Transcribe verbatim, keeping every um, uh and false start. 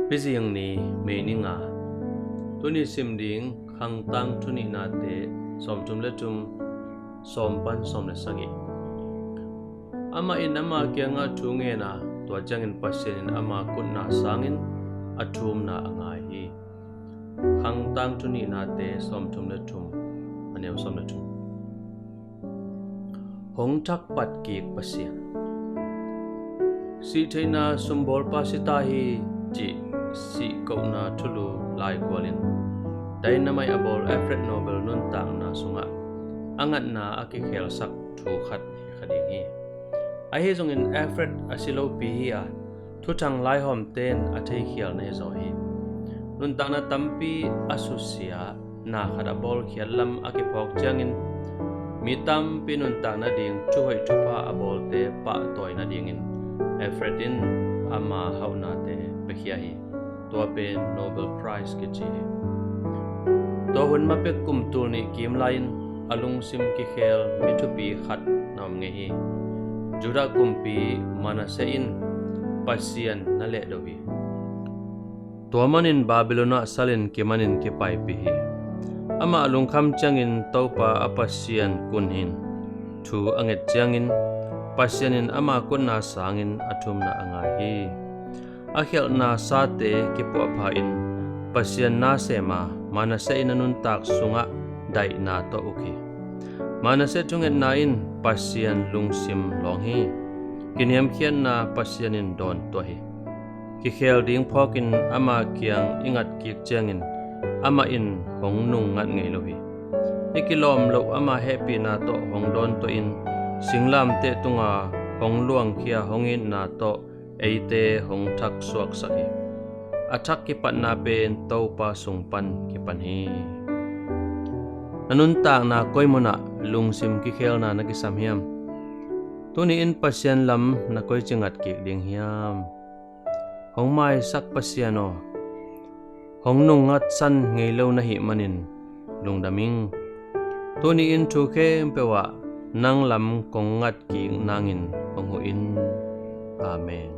Pizing ni, May ni nga. Tuni sim ding Khangtang thu nihnate sawmthum le thum, sawm pan sawm le sagih. Amah in ama kiangah thu ngen a, tua ciangin Pasian in ama kutna sangin a thumna a ngai hi. Khangtang thu nihnate sawmthum le thum, a neu sawm le thum. Hong thak pat kik Pasian. Sihtheihna sumbawlpa si ta hi cih sihkohna thulu laigual in dynamite a bawl Alfred Nobel nuntakna sungah a ngatna a kikhelsak thu khat hi kha ding hi. Ahi zongin Alfred a si lopi hi a, thuthang laihawmte in a theikhial na hi zaw hi. Nuntakna tampi a susia, na khat a bawlkhiat lam a kiphawk ciangin mi tampi nuntak nading thuhoih thupha a bawlte pahtawi nadingin Alfred in ama hauhnate piakhia hi. Tua pen Nobel Prize kici hi. Tua hun ma pek kum tul nih kim lai-in a lungsim kikhel mi thupi khat na om ngei hi. Judah kumpi Manasseh in Pasian na lehdo hi. Tua manin Babylon ah salin kimanin kipaipih hi. Amah lungkham ciangin Topa a Pasian kun hin thu a nget ciangin Pasian in ama kutna sangin a thumna a ngai hi. A khialhna sate kipuahpha in Pasian na sem a, Manasseh in a nuntak sungah daihna tawh uk hi. Manasseh thungetna in Pasian lungsim lawng hi. Kiniamkhiatna Pasian in dawntuah hi. Kikhel ding phawkin ama kiang i ngat kik ciangin amah in hong nungngat ngei lo hi. I kilawm loh ama hehpihna tawh hong dawntuahin singlamteh tunga hong luangkhia hong itna tawh eite hong thaksuaksak hi. A thak kipatna pen Topa sung pan kipan hi. Na nuntakna koi munah lungsim kikhelna na kisam hiam? Tuni in Pasian lam na koici ngat kik ding hiam? Hong maisak Pasian aw, hong nungngatsan ngei lo na hih manin lungdam ing. Tuni in thu khempeuh ah nang lam kong ngat kik nangin hong huh in. Amen.